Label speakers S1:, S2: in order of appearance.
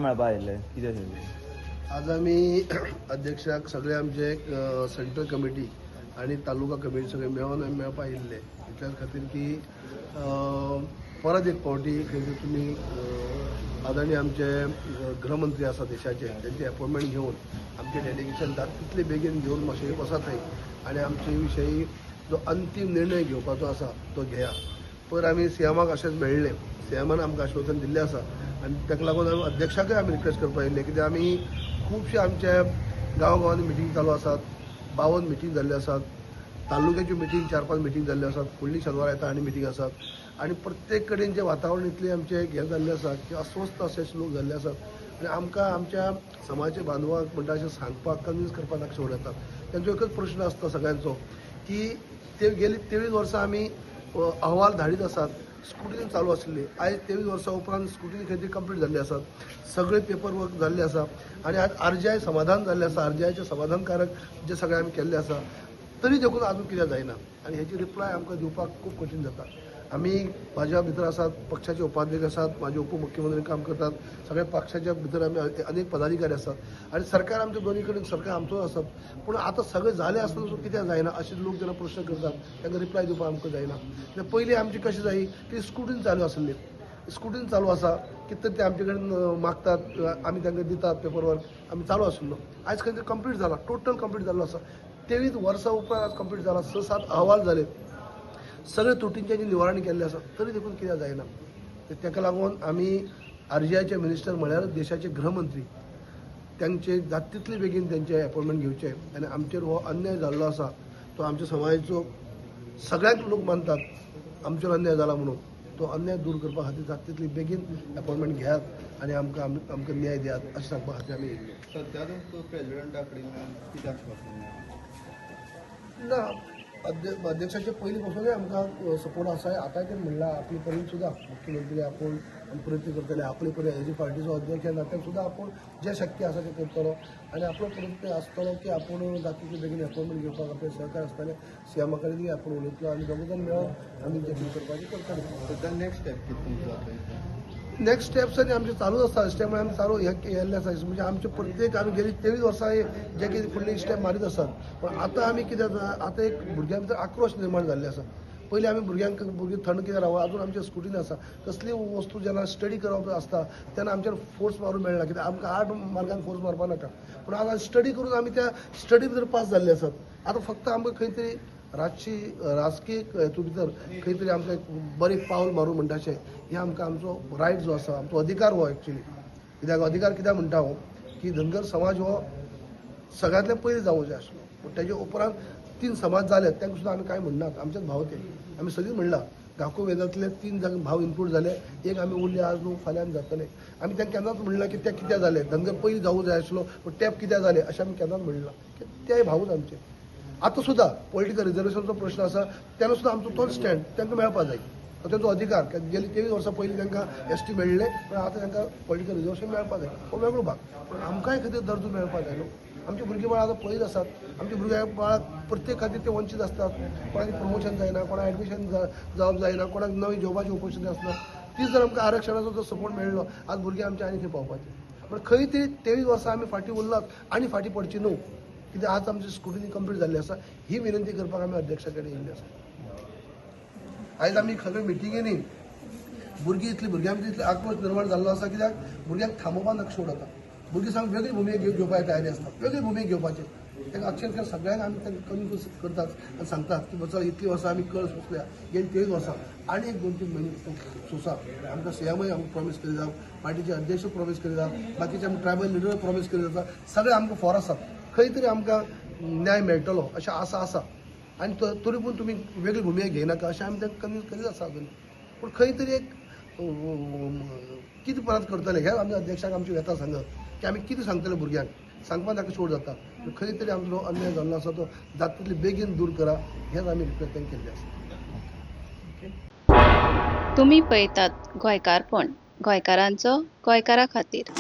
S1: मेळपा आयिल्ले कितें अशें?
S2: आज आमी अध्यक्षाक सगळे आमचे सेंट्रल कमिटी आनी तालुका कमिटी सगळे मेळोन आमी मेळपा आयिल्ले इतल्याच खातीर की परत एक फावटी खंय तरी तुमी आदरणीय आमचे गृहमंत्री आसा देशाचे, तेंचे एपॉयंटमेंट घेवन आमचें डेलिगेशन जाता तितले बेगीन घेवन मातशें वचात थंय आनी आमचे विशयी जो अंतीम निर्णय घेवपाचो आसा तो घेया. पयर आमी सीएमाक अशेंच मेळ्ळे, सीएमान आमकां आश्वासन दिल्लें आसा आनी ताका लागून आमी अध्यक्षाकय आमी रिक्वेस्ट करपाक येयल्ले, कित्याक आमी खुबशे आमच्या गांव गांवांनी मिटींग चालू आसात, 52 मिटींग जाल्ल्यो आसात, तालुक्याच्यो मिटींग 4-5 मिटींग जाल्ल्यो आसात, फुडली शेनवार येता आनी मिटींग आसात आनी प्रत्येक कडेन जें वातावरण इतलें आमचें हें जाल्लें आसा की अस्वस्थ अशे लोक जाल्ले आसात आनी आमकां आमच्या समाजाच्या बांधवांक म्हणटा अशें सांगपाक, कन्विन्स करपाक नाका शेवट येता. तेंचो एकच प्रश्न आसता सगळ्यांचो की ते गेली 23 वर्सां आमी अहवाल धाडीत आसात, स्क्रुटिनी चालू आसली, आयज 23 वर्सां उपरांत स्क्रुटिनी खंय तरी कंप्लीट जाल्ली आसात, सगळे पेपर वर्क जाल्ले आसा आनी आज आरजीआय समाधान जाल्लें आसा, आरजीआयचें समाधानकारक जे सगळें आमी केल्लें आसा, तरी देखून आजून कित्याक जायना आनी हेची रिप्लाय आमकां दिवपाक खूब कठीण जाता. आमी म्हाज्या भितर आसात, पक्षाचे उपाध्यक्ष आसात, म्हाजे उपमुख्यमंत्री काम करतात, सगळ्या पक्षाच्या भितर आमी अनेक पदाधिकारी आसात आनी सरकार आमच्या दोनी कडेन सरकार आमचोच आसात, पूण आतां सगळें जालें आसतना सुद्दां कित्याक जायना अशें लोक जेन्ना प्रश्न करतात तांकां रिप्लाय दिवपाक आमकां जायना. कित्याक पयलीं आमची कशें जायी की स्क्रुटिनी चालू आसली, स्क्रुटिनी चालू आसा कितें तरी ते आमचे कडेन मागतात, आमी तांकां दितात पेपर वर्क आमी चालू आशिल्लो. आयज खंय तरी कंप्लीट जाला, टोटल कंप्लीट जाल्लो आसा. 23 वर्सां उपरांत आज कंप्लीट जाला, 6-7 अहवाल जाले, सगळे त्रुटींचें जे निवारण केल्लें आसा, तरी देखून कित्याक जायना. ताका लागून आमी आरजीआयचे मिनिस्टर म्हळ्यार देशाचे गृहमंत्री तांचे जाता तितले बेगीन तेंचे एपॉयंटमेंट घेवचे आनी आमचेर हो अन्याय जाल्लो आसा तो आमच्या समाजाचो सगळ्यांक लोक मानतात आमचेर अन्याय जाला म्हणून, तो अन्याय दूर करपा खातीर जाता तितली बेगीन एपॉयंटमेंट घेयात आनी आमकां आमकां न्याय दियात अशें सांगपा खातीर आमी येयल्ले.
S3: सध्या तुमकां प्रेजिडेंटा कडेन कितें आश्वासन मेळ्ळां?
S2: ना, अध्यक्षाचे पयलीं पासूनय आमकां सपोर्ट आसा. आतांय तें म्हणलां आपले परीन सुद्दां मुख्यमंत्री आपूण प्रयत्न करतले, आपले परीन एज ए पार्टीचो अध्यक्ष ह्या नात्यान सुद्दां आपूण जें शक्य आसा तें करतलो आनी आपलो प्रयत्न आसतलो की आपूण जाता तितले बेगीन एपॉयंटमेंट घेवपाक आपले सहकार आसतले. सीएमा कडेनूय आपूण उलयतलो आनी दोगूय जाण मेळोन आमी जें कितें करपाचें करतले.
S3: सध्या नेक्स्ट स्टेप कितें तुमचो आतां?
S2: नेक्स्ट स्टेप्स आनी आमचे चालूच आसता. स्टेप म्हळ्यार आमी चालू हे केल्ले आसा, म्हणजे आमचे प्रत्येक आमी गेली 23 वर्सां जे कितें फुडली स्टेप मारीत आसात. पूण आतां आमी कितें जाता, आतां एक भुरग्यां भितर आक्रोश निर्माण जाल्ले आसा. पयलीं आमी भुरग्यांक भुरगीं थंड कित्याक रावप, आजून आमच्या स्कुटीन आसा कसली वस्तू जेन्ना स्टडी करप आसता तेन्ना आमचेर फोर्स मारूंक मेळना, कित्याक आमकां 8 मार्कान फोर्स मारपाक नाका. पूण आतां स्टडी करून आमी त्या स्टडी भितर पास जाल्ले आसात. आतां फक्त आमकां खंय तरी राजकीय हेतू भितर खंय तरी आमकां एक बरें पावल मारूं म्हणटा अशें हें आमकां आमचो रायट जो आसा, आमचो अधिकार हो एक्चुली. कित्याक अधिकार कित्याक म्हणटा हांव की धनगर समाज हो सगळ्यांतल्यान पयलीं जावूं जाय आसलो, पूण तेजे उपरांत 3 समाज जाले तांकां सुद्दां आमी कांय म्हणनात, आमचेच भाव ते. आमी सदींच म्हणलां गांको वेदांतले 3 जाण भाव इन्क्लूड जाले, एक आमी उरले आज न्हू फाल्यां आमी जातले. आमी तांकां केन्नाच म्हणलां की ते कित्याक जाले, धनगर पयलीं जावूं जाय आसलो पूण टॅप कित्याक जाले अशें आमी केन्नाच म्हणलां, तेय भावूच आमचे. आतां सुद्दां पॉलिटिकल रिजर्वेशनाचो प्रश्न आसा तेन्ना सुद्दां आमचो तोच स्टँड तांकां मेळपा जाय, तो तेंचो अधिकार. कित्याक गेली 23 वर्सां पयलीं तांकां एस टी मेळ्ळें, पूण आतां तांकां पॉलिटिकल रिजर्वेशन मेळपा जाय, हो वेगळो भाग. पूण आमकांय खंय तरी दर्जो मेळपा जाय न्हू. आमची भुरगीं बाळां आतां पळयत आसात, आमची भुरग्यां बाळां प्रत्येक खातीर ते वंचीत आसतात, कोणाक प्रमोशन जायना, कोणाक एडमिशन जावप जायना, कोणाक नवी जॉबाची ऑपॉर्च्युनिटी आसना. तीच जर आमकां आरक्षणाचो जर सपोर्ट मेळ्ळो आज भुरगीं आमच्या आनी खंय पावपाचें. पूण खंय तरी 23 वर्सां आमी फाटीं उरलात आनी फाटीं पडची न्हू, कित्याक आज आमची स्क्रुटिनी कंप्लीट जाल्ली आसा. ही विनंती करपाक आमी अध्यक्षा कडेन येयल्ले आसा. आयज आमी सगळे मिटिंगेनी भुरगीं इतली भुरग्यां भितर इतले आक्रोश निर्माण जाल्लो आसा, कित्याक भुरग्यांक थांबोवपाक नाका शेवट जाता. भुरगीं सामकी वेगळी भुमिका घेवपाक तयारी आसता, वेगळी भुमिका घेवपाची. तांकां अक्षरशः सगळ्यांक आमी तांकां कन्विन्स करतात आनी सांगतात की चल इतलीं वर्सां आमी कळ सोंसल्या, गेली 23 वर्सां आनी एक 2-3 म्हयने सोंसा. आमकां सीएमय आमकां प्रॉमीस करीत जावं, पार्टीचे अध्यक्ष प्रॉमीस करीत जावं, बाकीचे आमकां ट्रायबल लिडर प्रॉमीस करीत जाता, सगळे आमकां फॉर आसात. खंय तरी आमकां न्याय मेळटलो अशें आसा आसा आनी तरी पूण तुमी वेगळी भुमिका घेयनाका अशें आमी तांकां कन्विन्स करीत आसा अजून. पूण खंय तरी एक कितें परत करतले हें आमी अध्यक्षांक आमची व्यथा सांगत की आमी कितें सांगतले भुरग्यांक, सांगपाक ताका शेवट जाता. खंय तरी आमचो अन्याय जाल्लो आसा तो जाता तितले बेगीन दूर करा हेच आमी रिक्वेस्ट तांकां केल्ली आसा.
S4: तुमी पळयतात गोंयकारपण, गोंयकारांचो गोंयकारा खातीर.